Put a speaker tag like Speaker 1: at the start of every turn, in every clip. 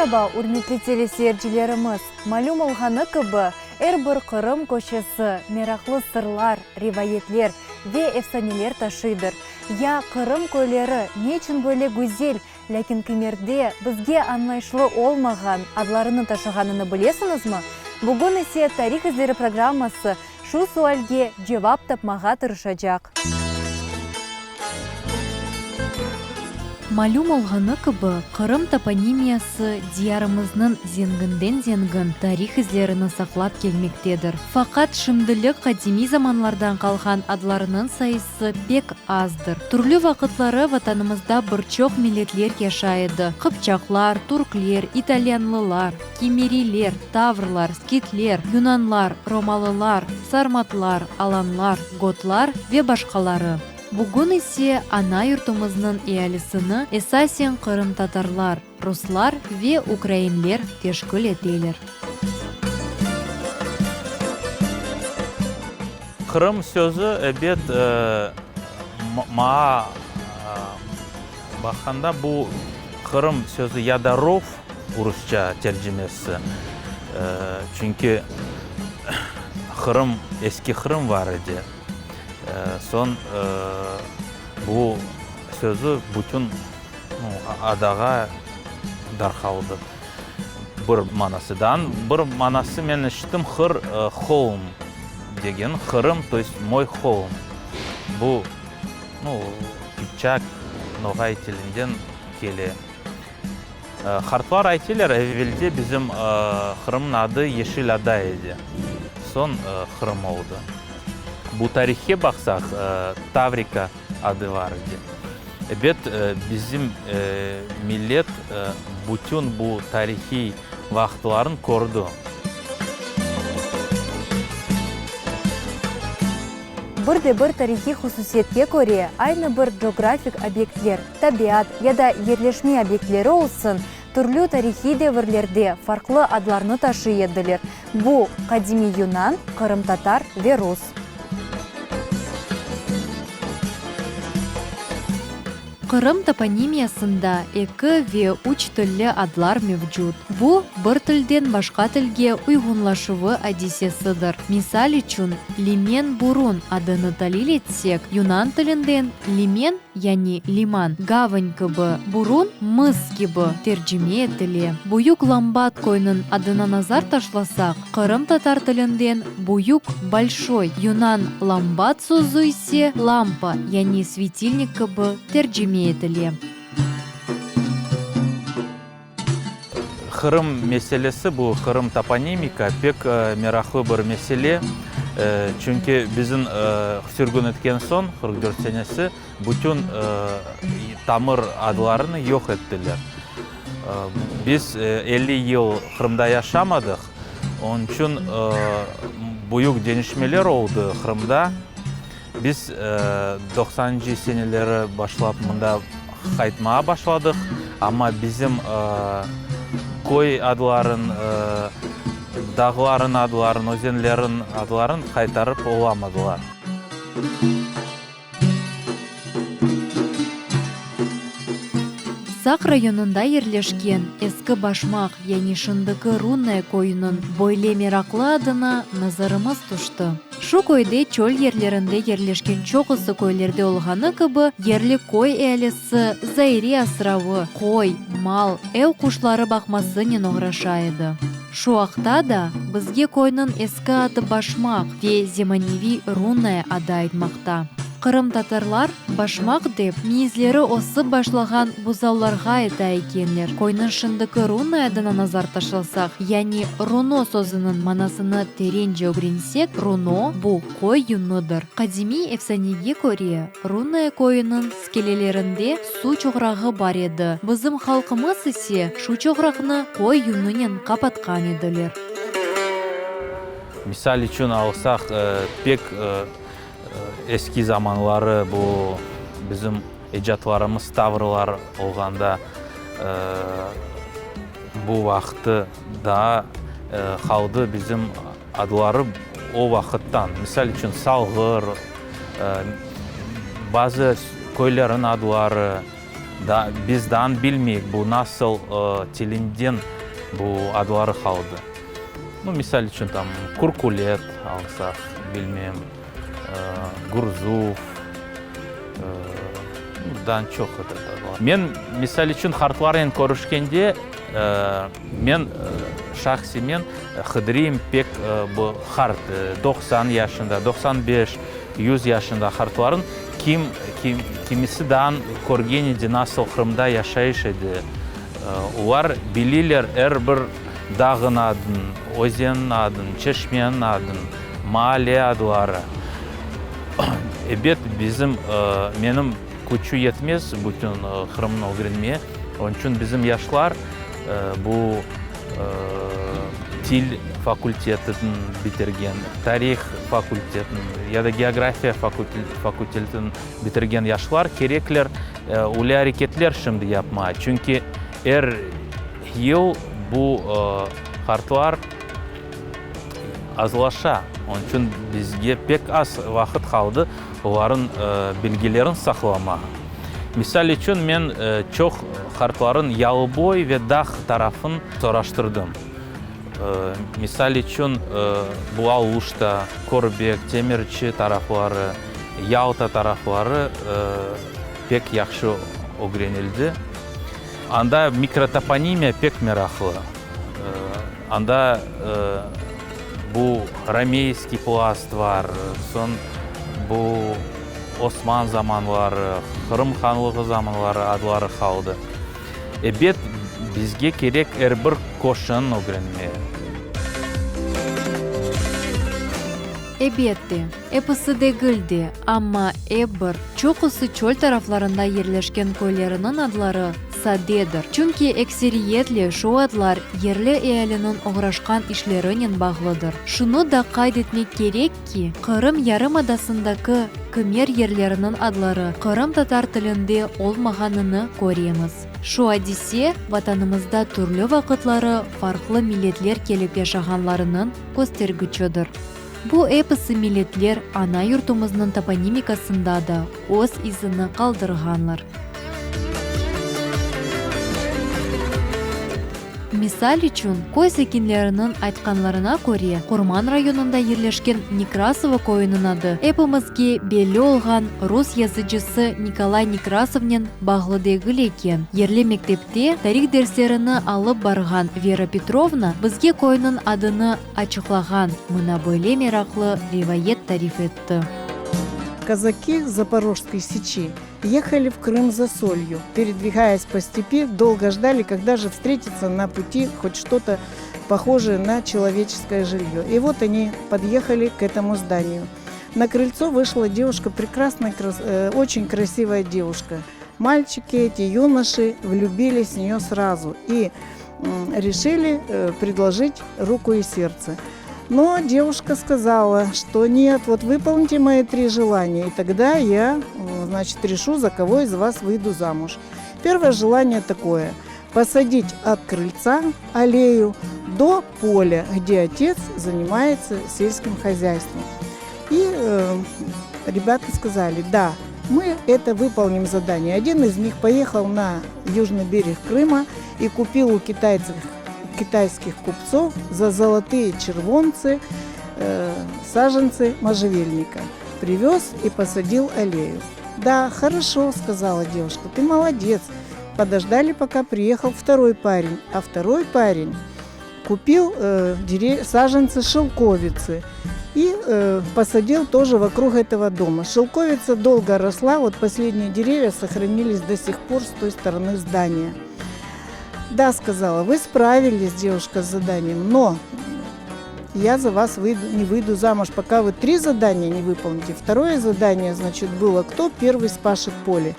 Speaker 1: Meraba, ürmetli teleseyircilerimiz! Malüm olğanı kibi, er bir Qırım köşesi meraqlı sırlar, rivayetler ve efsaneler taşıydır. Ya Qırım köyleri ne içün böyle güzel, lâkin kimerde bizge añlayışlı olmağan adlarını taşığanını bilesiñizmi? Bugün ise Tarih izleri programması şu sualge cevap tapmağa tırışacaq. Malüm olğanı kibi, Qırım toponimiyası diyarımıznıñ zenginden-zengin tarih izlerini saqlap kelmektedir. Faqat şimdilik qadimiy zamanlardan qalğan adlarnıñ sayısı pek azdır. Türlü vaqıtları Vatanımızda bir çoq milletler yaşay edi, qıpçaqlar, türkler, italyanlılar, kimeriyler, tavrlar, skitler, yunanlar, romalılar, sarmatlar, alanlar, gotlar ve başqaları. Bugün ise ana yurtumıznıñ ealisini esasen qırımtatarlar, ruslar ve ukrainler teşkil eteler.
Speaker 2: Qırım sözü, ebet, maa baqqanda bu Qırım sözü ya da rov, rusça tercimesi, çünki Qırım, eski Qırım var edi. Soñ bu sözü bütün adağa darqaldı. Bir manasıdan. Bir manası men eşittim, hır, holm degen, Qırım, to est moy holm. Bu, nu, qıpçaq, noğay tilinden kele. Qartlar aytiler, evvelde bizim Qırımnıñ adı Yeşil Ada edi, soñ Qırım oldı. Bu tarihke baqsaq, Tavrika adı var edi. Ebet, bizim millet bütün bu tarihiy vaqıtlarnı kördi.
Speaker 1: Bir de bir tarihiy hususiyetke köre, aynı bir coğrafik obyektler, tabiat ya da yerleşme obyektleri olsun, türlü tarihiy devirlerde farqlı adlarnı taşıy ediler, bu, qadimiy yunan, qırımtatar ve rus. Qırım toponimiyasında eki ve üç tilli adlar mevcut. Bu, bir tilden başqa tilge uyğunlaşuvı adisesidir. Misal içün, Limen Burun adını talil etsek, yunan tilinden limen, yani liman, gavan kibi, burun, mıs kibi tercime etile. Büyük Lambat köyniñ adına nazar taşlasaq, qırımtatar tilinden büyük, bolşoy, yunan lambat sözü ise lampa, yani svetilnik kibi tercime etile.
Speaker 2: Qırım meselesi, bu Qırım toponimika pek meraqlı bir mesele. Çünki bizim sürgün etken soñ, 44 senesi, bütün tamır adlarını yoq ettiler. Biz 50 yıl Qırımda yaşamadıq, onıñ içün büyük deñişmeler oldı Qırımda. Biz doqsanıncı seneleri başlap mında qaytmağa başladıq, amma bizim köy adların, dağların adların, özenlerin adların qaytarıp olamadılar.
Speaker 1: Saq rayonında yerleşken Eski Başmaq, yani şimdiki Runnoye köyüniñ böyle meraqlı adına nazarımız tüşti. Şu köyde çöl yerlerinde yerleşken çoqusı köylerde olğanı kibi, yerli köy ealisi zairi asravı, qoy, mal, ev quşları baqmasınen oğraşa edi. Şu aqta da bizge köyniñ eski adı Başmaq ve zemaneviy Runnoye adı aytmaqta. Qırımtatarlar başmaq dep, miyizleri ösip başlağan buzavlarğa ayta ekenler. Köyniñ şimdiki Runnoye adına nazar taşlasaq, yani runo sözüniñ manasını terence ögrensek, runo, bu qoy yunıdır. Qadimiy efsanege köre, Runnoye köyüniñ skelelerinde suv çoqrağı bar edi, bizim halqımız ise şu çoqraqnı qoy yunınen qapatqan ediler.
Speaker 2: Misal içün alsaq, pek Eski zamanları bu bizim ecatlarımız tavrlar olğanda bu vaqtı daa qaldı bizim adları o vaqıttan. Misal içün Salğır, bazı köylerin adları. Da, biz daa bilmeyik, bu nasıl tilinden bu adları qaldı. Nu, misal içün, tam, Kurkulet alsaq, bilmem, Gurzuf, daa çoq adlar. Men, misal içün, qartlarnen körüşkende, men şahsen men qıdırayım pek bu qart, 90 yaşında, 95, 100 yaşında qartların, kim, kim, kimisi daa körgen edi nasıl Qırımda yaşayış edi. Olar bilirler er bir dağın adın, özenniñ adın, çeşmeniñ adın, maale adları. Ebet, bizim, menim küçü yetmez bütün Qırımnı ögrenmeye, onıñ içün bizim yaşlar bu til fakultetini bitirgen, tarih fakultetini ya da geografiya fakultetini bitirgen yaşlar kerekler öyle areketler şimdi yapmağa. Çünki er yıl bu qartlar azlaşa. Onıñ içün bizge pek az vaqıt qaldı olarnıñ bilgilerini saqlamağa. Misal içün, men çoq qartlarnıñ Yalıboy ve dağ tarafın soraştırdım. Misal içün, bu Aluşta, Körbek, Temirçi tarafları, Yalta tarafları pek yahşı ögrenildi. Anda mikrotoponimiya pek meraqlı. Anda bu romeyskiy plast bar, soñ bu Osman zamanları, Qırım hanlığı zamanları adları qaldı. Ebet, bizge kerek er bir köşeni ögrenmeye.
Speaker 1: Ebette, episi degil de, amma ep bir çoqusı çöl taraflarında yerleşken köyleriniñ adları sadedir, çünki ekseriyetle şu adlar yerli ealiniñ oğraşqan işlerinen bağlıdır. Şunı da qayd etmek kerek ki, Qırım yarımadasındaki kimer yerleriniñ adları qırımtatar tilinde olmağanını köremiz. Şu adise, Vatanımızda türlü vaqıtları farqlı milletler kelip yaşağanlarınıñ köstergiçidir. Bu episi milletler ana yurtumıznıñ toponimikasında da öz izini qaldırğanlar. Misal içün, köy sakinleriniñ aytqanlarına köre, Qurman rayonında yerleşken Nekrasovo köyüniñ adı epimizge belli olğan rus yazıcısı Nikolay Nekrasovnen bağlı degil eken. Yerli mektepte tarih derslerini alıp barğan Vera Petrovna bizge köyniñ adını açıqlağan mına böyle meraqlı rivayet tarif etti.
Speaker 3: Kazaki Zaporojskoy Seçi Ехали в Крым за солью. Передвигаясь по степи, долго ждали, когда же встретится на пути хоть что-то похожее на человеческое жилье. И вот они подъехали к этому зданию. На крыльцо вышла девушка, прекрасная, э, очень красивая девушка. Мальчики эти, юноши, влюбились в нее сразу и решили э, предложить руку и сердце. Но девушка сказала, что нет, вот выполните мои три желания, и тогда я, значит, решу, за кого из вас выйду замуж. Первое желание такое – посадить от крыльца аллею до поля, где отец занимается сельским хозяйством. И э, ребята сказали, да, мы это выполним задание. Один из них поехал на южный берег Крыма и купил у китайцев, китайских купцов за золотые червонцы э, саженцы можжевельника. Привез и посадил аллею. Да, хорошо, сказала девушка, ты молодец. Подождали, пока приехал второй парень. А второй парень купил э, саженцы шелковицы и э, посадил тоже вокруг этого дома. Шелковица долго росла, вот последние деревья сохранились до сих пор с той стороны здания. Да, сказала, вы справились, девушка, с заданием, но я за вас выйду, не выйду замуж, пока вы три задания не выполните. Второе задание, значит, было, кто первый спашет поле.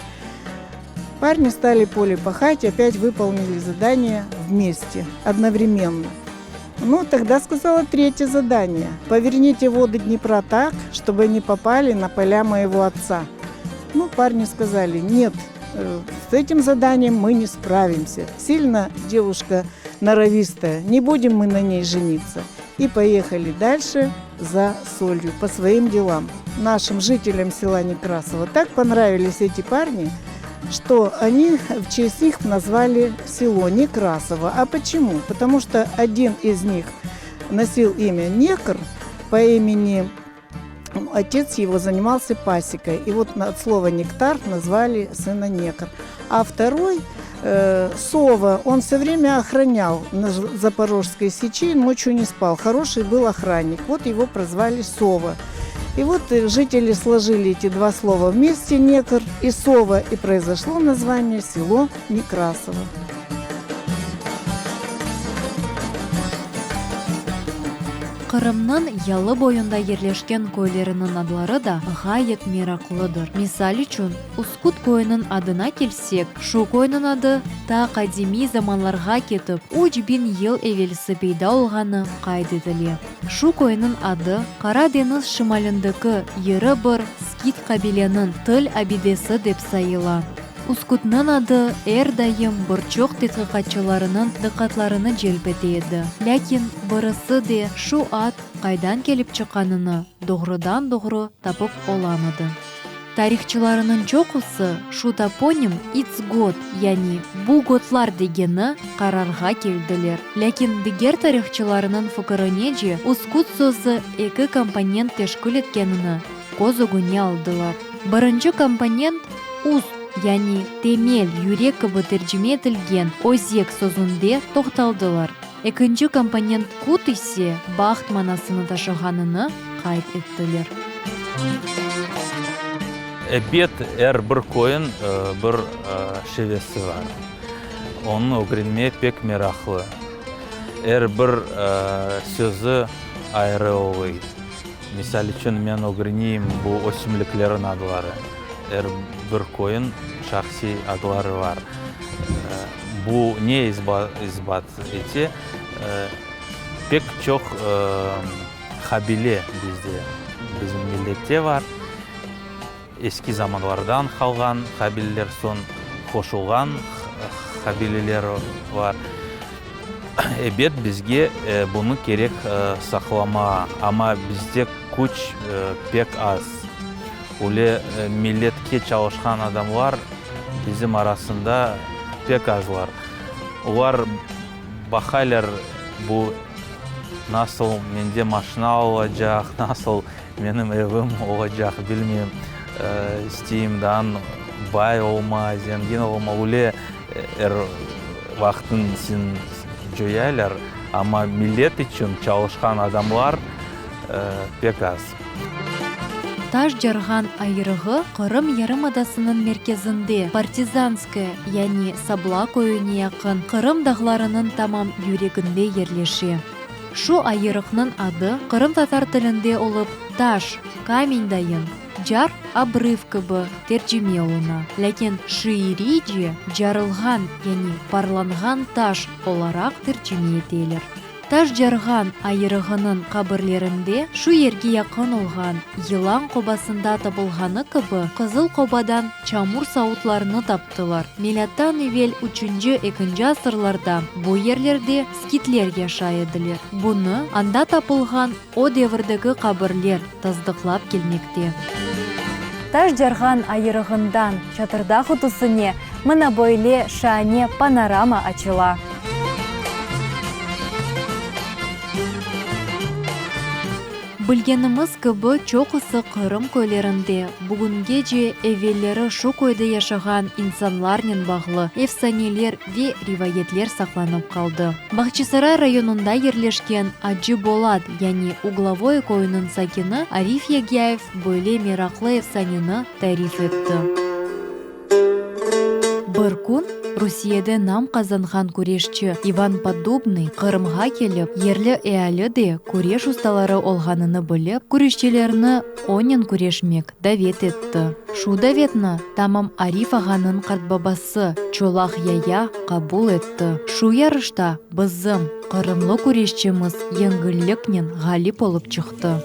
Speaker 3: Парни стали поле пахать, опять выполнили задание вместе, одновременно. Ну, тогда сказала третье задание. Поверните воды Днепра так, чтобы они попали на поля моего отца. Ну, парни сказали, нет, э, с этим заданием мы не справимся. Сильно девушка норовистая, не будем мы на ней жениться. И поехали дальше за солью по своим делам. Нашим жителям села Некрасово так понравились эти парни. Что они в честь них назвали село Некрасово. А почему? Потому что один из них носил имя Некр по имени отец его занимался пасекой. И вот от слова нектар назвали сына Некр. А второй э, Сова, он все время охранял на Запорожской сечи, ночью не спал. Хороший был охранник. Вот его прозвали Сова. И вот э, жители сложили эти два слова вместе, Некр и Сова, и произошло название село Некрасово.
Speaker 1: Qırımnıñ yalı boyunda yerleşken köyleriniñ adları da ğayet meraqlıdır. Misal içün, Uskut köyüniñ adına kelsek, şu köyniñ adı ta qadimiy zamanlarğa ketip, 3000 yıl evelsi peyda olğanı qayd etile. Şu köyniñ adı Qara deñiz şimalindeki yeri bir skit qabileniñ til abidesi dep sayıla. Uskutnıñ adı er daim bir çoq tedqiqatçılarınıñ diqqatlarını celp ete edi. Lâkin birisi de şu ad qaydan kelip çıqqanını doğrudan-doğru tapıp olamadı. Tarihçılarınıñ çoqusı şu toponim its-got, yani bu gotlar degeni qararğa keldiler. Lâkin diger tarihçılarınıñ fikirinece uskut sözü eki komponent teşkil etkenini köz ögüne aldılar. Birinci komponent ust, yani temel, yürek kibi tercime etilgen özek sözünde toqtaldılar. Ekinci komponent kut ise baht manasını taşığanını qayd ettiler.
Speaker 2: Ebet, er bir köyün bir şivesi bar. Onı ögrenmeye pek meraqlı. Er bir sözü ayrı oluy. Misal içün, men ögreneyim bu ösümliklerin adları. Er bir köyün şahsiy adları bar. Bu ne isbat ete? Pek çoq qabile bizde, bizim millette bar. Eski zamanlardan qalğan qabileler, soñ qoşulğan qabileler bar. Ebet, bizge bunı kerek saqlamağa, amma bizde küç pek az. Öyle milletke çalışqan adamlar bizim arasında pek azlar. Olar baqaylar, bu nasıl mende maşina olacaq, nasıl menim evim olacaq, bilmeyim, isteyim daa bay olma, zengin olma, öyle er vaqtın sen coyaylar, amma millet içün çalışqan adamlar pek az.
Speaker 1: Taş Carğan ayırığı Qırım yarımadasınıñ merkezinde, Partizanskoye, yani Sabla köyüne yaqın, Qırım dağlarınıñ tamam yüreginde yerleşe. Şu ayırıqnıñ adı qırımtatar tilinde olıp, taş, kamen dayın, car, obrıv kibi tercime oluna, lâkin şiiriyce carılğan, yani parlanğan taş olaraq tercime eteler. Taş Carğan ayırığınıñ qabirlerinde şu yerge yaqın olğan Yılan qobasında tapılğanı kibi Qızıl qobadan çamur savutlarını taptılar. Milâttan evel üçünci-ekinci asırlarda bu yerlerde skitler yaşay ediler. Bunı anda tapılğan o devirdeki qabirler tasdıqlap kelmekte.
Speaker 4: Taş Carğan ayırığından Çatırdağ üstüne mına böyle şaane panorama açıla.
Speaker 1: Bilgenimiz kibi, çoqusı Qırım köylerinde bugüngece evelleri şu köyde yaşağan insanlarnen bağlı efsaneler ve rivayetler saqlanıp qaldı. Bağçasaray rayonında yerleşken Acı Bolat, yani Uglovoye köyüniñ sakini Arif Yagyayev böyle meraqlı efsaneni tarif etti. Bir kün Rusiyede nam qazanğan küreşçi İvan Poddubnıy Qırımğa kelip, yerli eali de küreş ustaları olğanını bilip, küreşçilerni onen küreşmek davet etti. Şu davetni tamam Arif ağanıñ qartbabası Çolaq Yaya qabul etti. Şu yarışta bizim qırımlı küreşçimiz yengilliknen ğalip olıp çıqtı.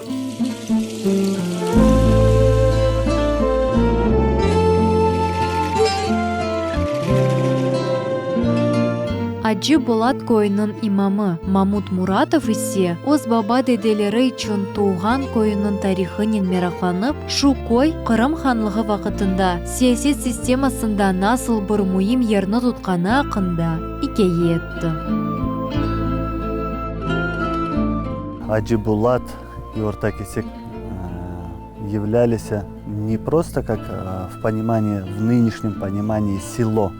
Speaker 1: Acı Bolat köyüniñ imamı Mamut Muratov ise öz baba-dedeleri içün tuvğan köyüniñ tarihınen meraqlanıp, şu köy Qırım hanlığı vaqıtında siyaset sistemasında nasıl bir müim yerni tutqanı aqqında ikâye etti.
Speaker 5: Acı Bulat i Orta Kesek являлися не просто как в понимании, в нынешнем понимании село,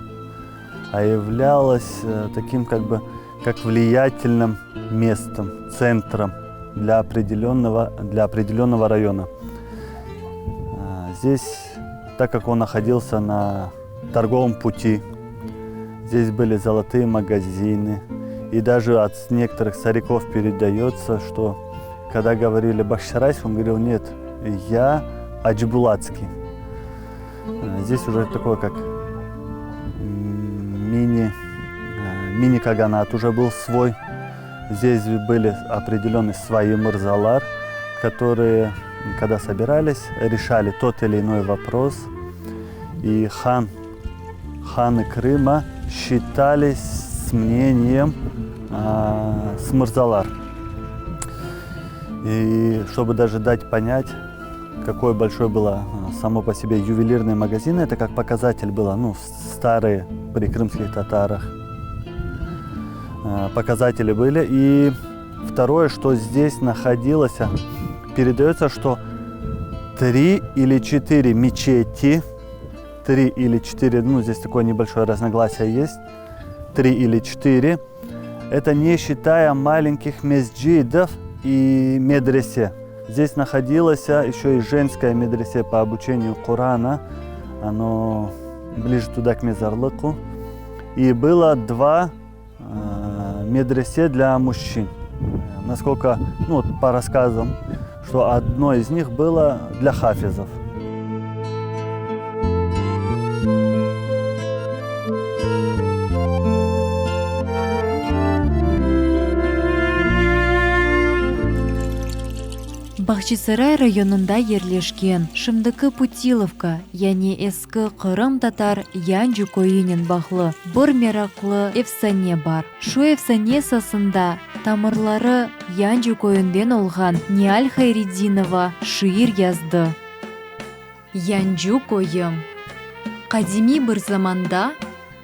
Speaker 5: а являлось таким как бы как влиятельным местом, центром для определенного, для определенного района. Здесь, так как он находился на торговом пути, здесь были золотые магазины, и даже от некоторых стариков передается, что когда говорили Бахчисарайский, он говорил, нет, я Аджибулатский. Здесь уже такое как мини, мини-каганат уже был свой. Здесь были определенные свои мырзалар, которые, когда собирались, решали тот или иной вопрос. И хан, ханы Крыма считались с мнением э, с мырзалар. И чтобы даже дать понять, какое большое было само по себе ювелирный магазин, это как показатель было, ну, старые при крымских татарах показатели были. И второе, что здесь находилось, передается, что три или четыре мечети, три или четыре, ну, здесь такое небольшое разногласие есть, три или четыре, это не считая маленьких месджидов и медресе. Здесь находилось еще и женское медресе по обучению Корана, оно ближе туда к Мезарлыку. И было два э, медресе для мужчин. Насколько, ну, вот по рассказам, что одно из них было для хафизов.
Speaker 1: Bahçisaray rayonında yerleşken şimdiki Putilovka, yani eski qırımtatar Yancu köyünen bağlı bir meraqlı efsane bar. Şu efsane esasında tamırları Yancu köyünden olğan Nial Hayredinova şiir yazdı. Yancu köyüm. Qadimiy bir zamanda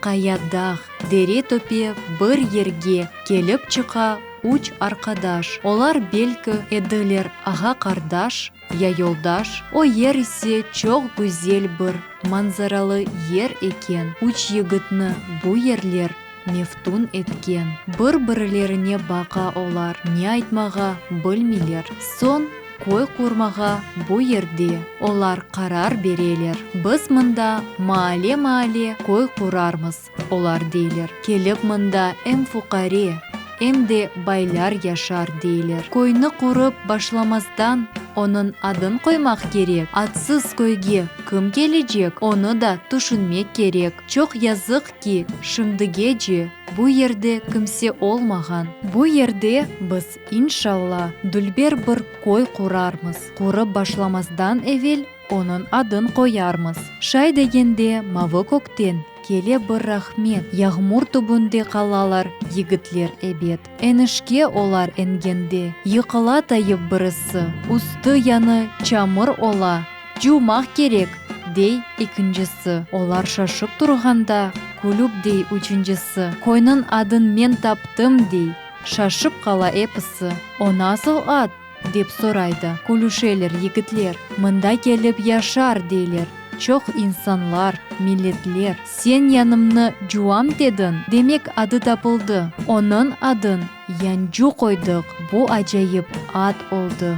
Speaker 1: qaya dağ, dere töpe bir yerge kelip çıqa üç arqadaş. Olar belki ediler ağa-qardaş ya yoldaş. O yer ise çoq güzel bir manzaralı yer eken. Üç yigitni bu yerler meftun etken. Bir-birilerine baqa olar, ne aytmağa bilmeyler. Soñ köy qurmağa bu yerde olar qarar bereler. Biz mında maale-maale köy qurarmız, olar deyler. Kelip mında em fuqare, em de baylar yaşar, deyler. Köyni qurıp başlamazdan onıñ adın qoymaq kerek. Adsız köyge kim kelecek, onı da tüşünmek kerek. Çoq yazıq ki, şimdigece bu yerde kimse olmağan. Bu yerde biz, inşalla, dülber bir köy qurarmız. Qurıp başlamazdan evel onıñ adın qoyarmız. Şay degende mavı kökten kele bir rahmet, yağmur tübünde qalalar yigitler ebet. Enişke olar engende, yıqıla tayıp birisi, üstü yanı çamur ola, Cuvmaq kerek, dey ekincisi. Olar şaşıp turğanda, külüp dey üçüncisi, Köyniñ adın men taptım, dey. Şaşıp qala episi. O nasıl ad? dep soray da, külüşeler yigitler. Mında kelip yaşar, deyler, çoq insanlar, milletler. Sen yanımnı cuvam dediñ, demek adı tapıldı. Onıñ adın Yancu qoydıq, bu acayip ad oldı.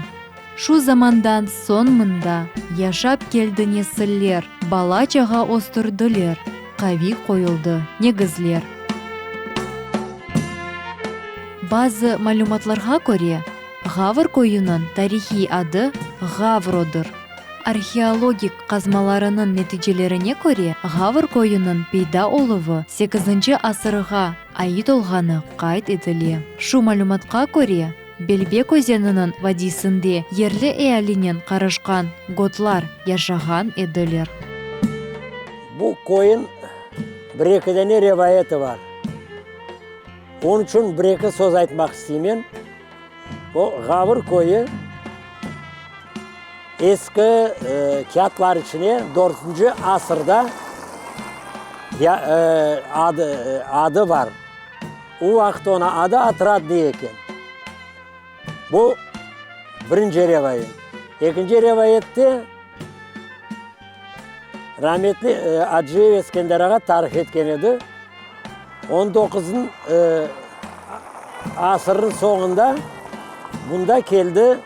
Speaker 1: Şu zamandan soñ mında yaşap keldi nesiller, bala-çağa östürdiler, qaviy qoyuldı negizler. Bazı malümatlarğa köre, Ğavr köyüniñ tarihiy adı Ğavrodır. Arheologik qazmalarınıñ neticelerine köre, Ğavr köyüniñ peyda oluvı sekizinci asırğa ait olğanı qayd etile. Şu malümatqa köre, Belbek özeniniñ vadiysinde yerli ealinen qarışqan gotlar yaşağan ediler.
Speaker 6: Bu köyün bir-eki dane rivayeti bar. Onıñ içün bir-eki söz aytmaq isteymen. O Ğavr köyü eski kâğıtlar içine dörtünci asırda adı, adı bar. O vaqıt onıñ adı Otradnıy eken. Bu birinci rivayet. Ekinci rivayette rametli Acıyev Eskender ağa tarif etken edi. On doquzın asırnıñ soñunda bunda keldi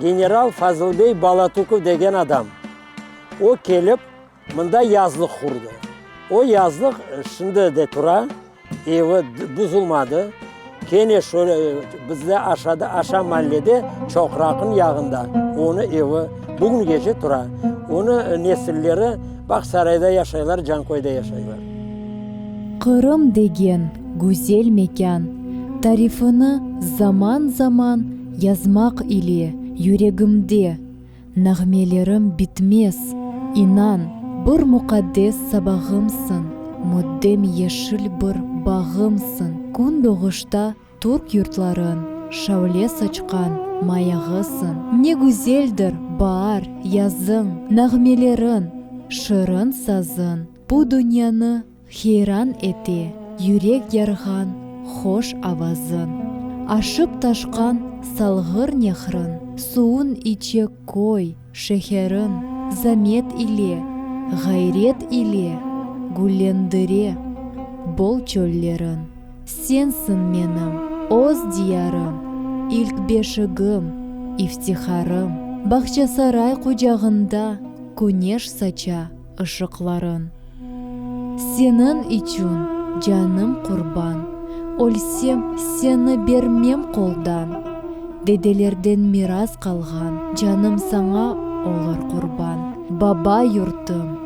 Speaker 6: general Fazılbey Balatukov degen adam. O kelip mında yazlıq qurdı. O yazlıq şimdi de tura. Evi buzulmadı. Kene şöyle bizde aşağıda, aşağı mallede çoqraqnıñ yağında onı evi bugüngece tura. Onı nesilleri Bağsarayda yaşaylar, Canköyde yaşaylar.
Speaker 1: Qırım degen güzel mekân, tarifini zaman-zaman yazmaq ile yüregimde Nağmelerim bitmez, inan, bir muqaddes sabağımsıñ, Müddem yeşil bir bağımsıñ, Kün doğuşta türk yurtların şavle saçqan mayağısıñ. Ne güzeldir baar, yazıñ, nağmeleriñ, şırın sazıñ, Bu dünyanı Heyran ete yürek yarğan hoş avazıñ, Aşıp-taşqan Salğır nehriñ suvun içe köy, şeheriñ, Zamet ile, ğayret ile güllendire bol çölleriñ. Sensiñ menim öz diyarım, ilk beşigim, iftiharım, Bağçasaray qucağında küneş saça ışıqlarıñ. Seniñ içün canım qurban, Ölsem, seni bermem qoldan. Dedelerden miras qalğan Canım saña olur qurban. Baba yurtum,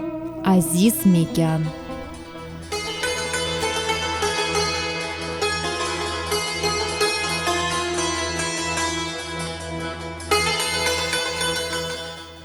Speaker 1: aziz mekân.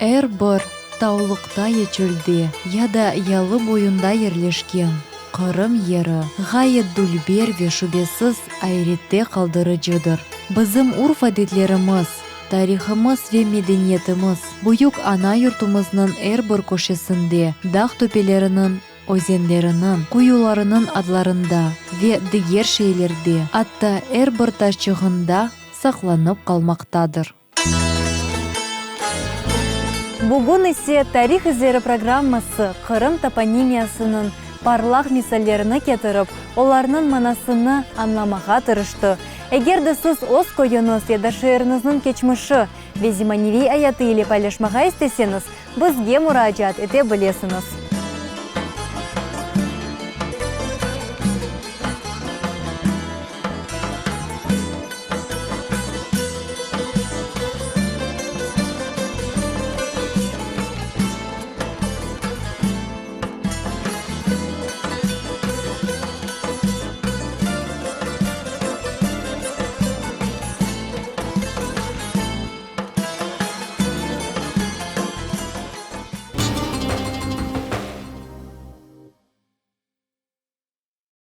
Speaker 1: Er bir tavlıqta ya çölde, ya da yalı boyunda yerleşken Qırım yeri ğayet dülber ve şübesiz ayrette qaldırıcıdır. Bizim urf-adetlerimiz, tarihımız ve medeniyetimiz büyük ana yurtumıznıñ er bir köşesinde, dağ töpeleriniñ, özenleriniñ, quyularınıñ adlarında ve diger şeylerde, atta er bir taşçığında saqlanıp qalmaqtadır.
Speaker 4: Bugün ise Tarih izleri programması Qırım toponimiyasınıñ parlaq misallerini ketirip, olarnıñ manasını añlamağa tırıştı. Eger de siz öz köyüñiz ya da şeeriñizniñ keçmişi ve zemaneviy ayatı ile paylaşmağa isteseñiz, bizge muracaat ete bilesiñiz.